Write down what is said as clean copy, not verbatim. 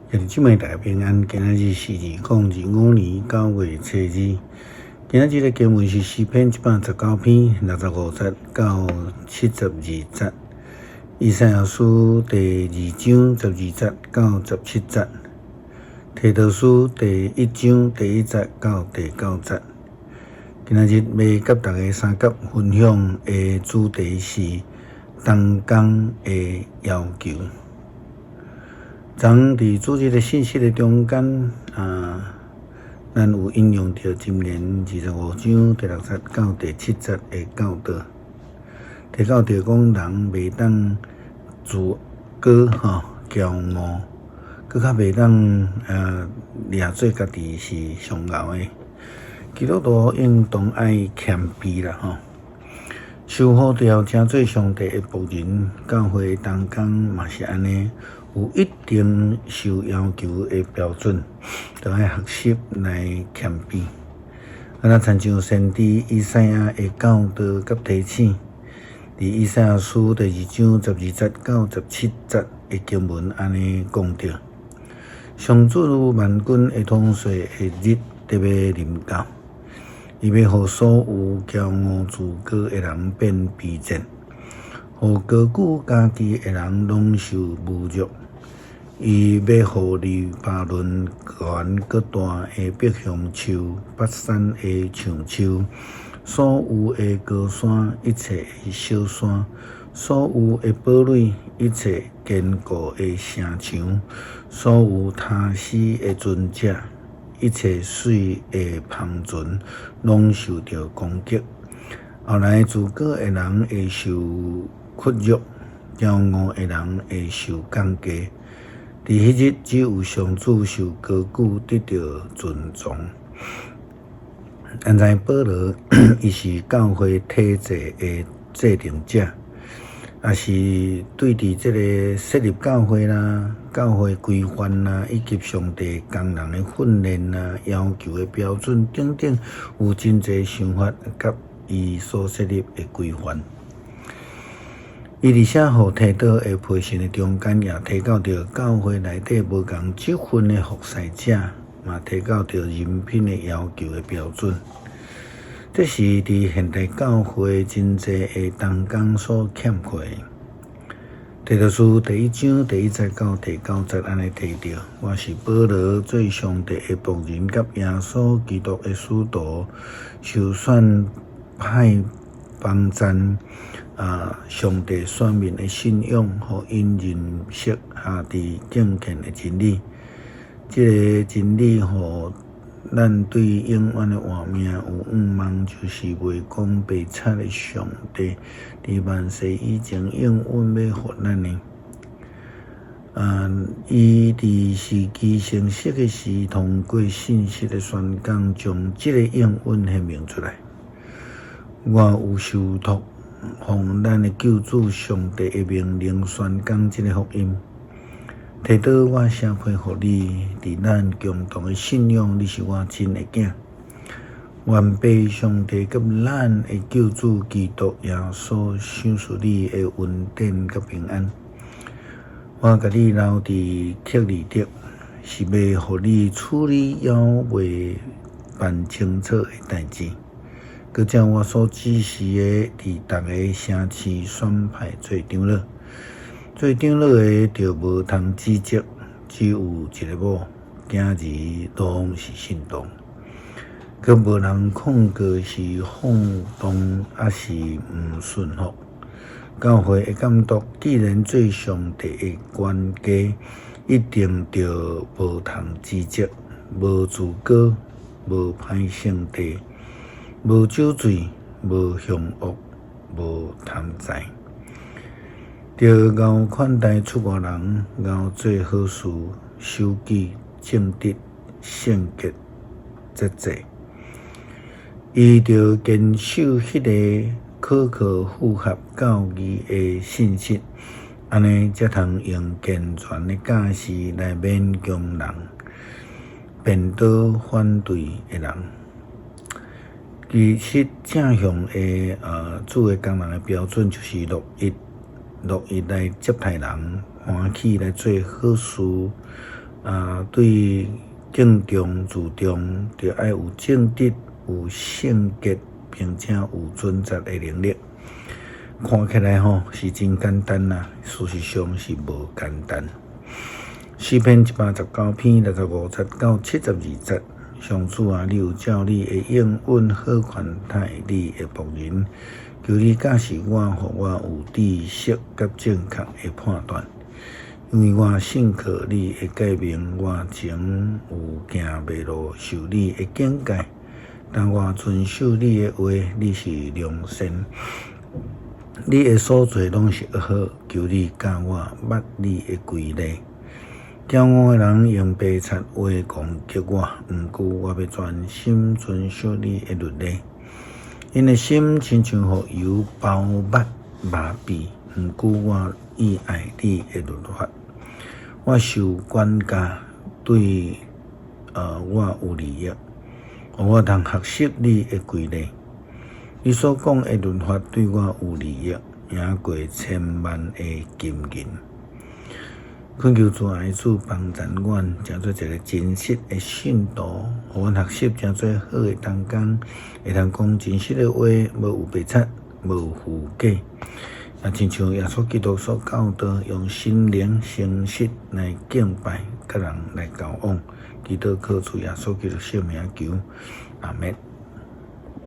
兄弟姊妹大家平安，今仔日是2025年9月初二。今仔日的經文是詩篇119篇65節到72節，以賽亞書第二章12節到17節，提多書第一章第一節到第九節。今仔日欲佮大家相佮分享的主題是同工的要求。昨佇主日的信息的中間，咱有引用著箴言25章第六節到第七節的教導，提到著講人袂當自高吼驕傲，閣較袂當掠做家己是上𠢕的。基督徒應當愛謙卑啦吼。受呼召成做上帝的僕人，教會同工嘛是按呢，有一定受要求的標準，著愛學習來謙卑。若親像先知以賽亞的教導佮提醒，佇以賽亞書第二章12節到17節的經文按呢講著：上主萬軍的統帥的日得欲臨到，伊欲予所有驕傲自高的人變卑賤，予高舉家己的人攏受侮辱。伊欲予黎巴嫩懸閣大的柏橡樹、巴珊的橡樹，所有的高山，一切的小山，所有的堡壘，一切堅固的城牆，所有他施的船隻，一切媠的帆船，攏受著攻擊。後來自高的人會受屈辱，驕傲的人會受降低。佇彼日，只有上主受高舉，得著尊崇。咱知保羅伊是教會體制的制定者，也是對佇這個設立教會啦、教會規範啦，以及上帝工人的訓練啦、要求的標準等等，有真濟想法佮伊所設立的規範。伊佇寫予提多的批信的中間，也提到著教會內底無仝職份的服侍者，嘛提到著人品的要求的標準。這是佇現代教會真濟的同工所欠缺的。提多書第一章第一節到第九節按呢提著：我是保羅，做上帝的僕人，佮耶穌基督的使徒，受選派幫贊上帝選民的信仰，予𪜶認識合佇敬虔的真理。這个真理，予咱對永遠的活命有向望，就是袂講白賊的上帝，佇萬世以前應允欲予咱的。伊佇時機成熟的時，通過信實的宣講，將這个應允顯明出來。我有受託，奉咱的救主上帝的命令宣講這个福音。提多，我寫批予你，佇咱共同的信仰，你是我親的囝。願父上帝佮咱的救主基督耶穌賞賜你的恩典佮平安。我共你留佇克里特，是欲予你處理猶未辦清楚的代誌。閣照我所指示的，佇逐个城市選派做長老。做長老的著無通指責，只有一个某，囝兒攏是信徒。閣無人控告是放蕩，抑是毋順服。教會的監督既然做上帝的管家，一定著無通指責，無自高，無歹性地，無酒醉，無兇惡，無貪財，著𠢕款待出外人，𠢕做好事，守己，正直，聖潔，節制。伊著堅守彼个可靠符合教義的信實，按呢才通用健全的教示來勉強人，辯倒反對的人。其實正向的主的工人的標準就是樂意來接待人，歡喜來做好事，啊，對敬重注重，著愛有正直、有聖潔，並且有準則的能力。看起來吼是真簡單啦，事實上是無簡單。詩篇119篇65節到72節，上主啊，你有照你的應允好款待你的僕人，求你教示我，予我有知識佮正確的判斷。因為我信靠你的誡命，我前有行迷路，受你的警戒。但我遵守你的話，你是良善。你的所做攏是好，求你教我捌你的規例。驕傲的人用白賊話攻擊我，毋過我欲專心遵守你的律例。𪜶的心親像予油包抹麻痹，毋過我意愛你的律法。我受管教對我有利益，予我通學習你的規例。你所講的律法對我有利益，贏過千萬的金銀。懇求慈愛主幫贊阮，成做一个真實的信徒，予阮學習成做好的同工，會通講真實的話，無有白賊，無有虛假。啊，親像耶穌基督所教導，用心靈誠實來敬拜，佮人來交往。祈禱靠主耶穌基督聖名求，阿們。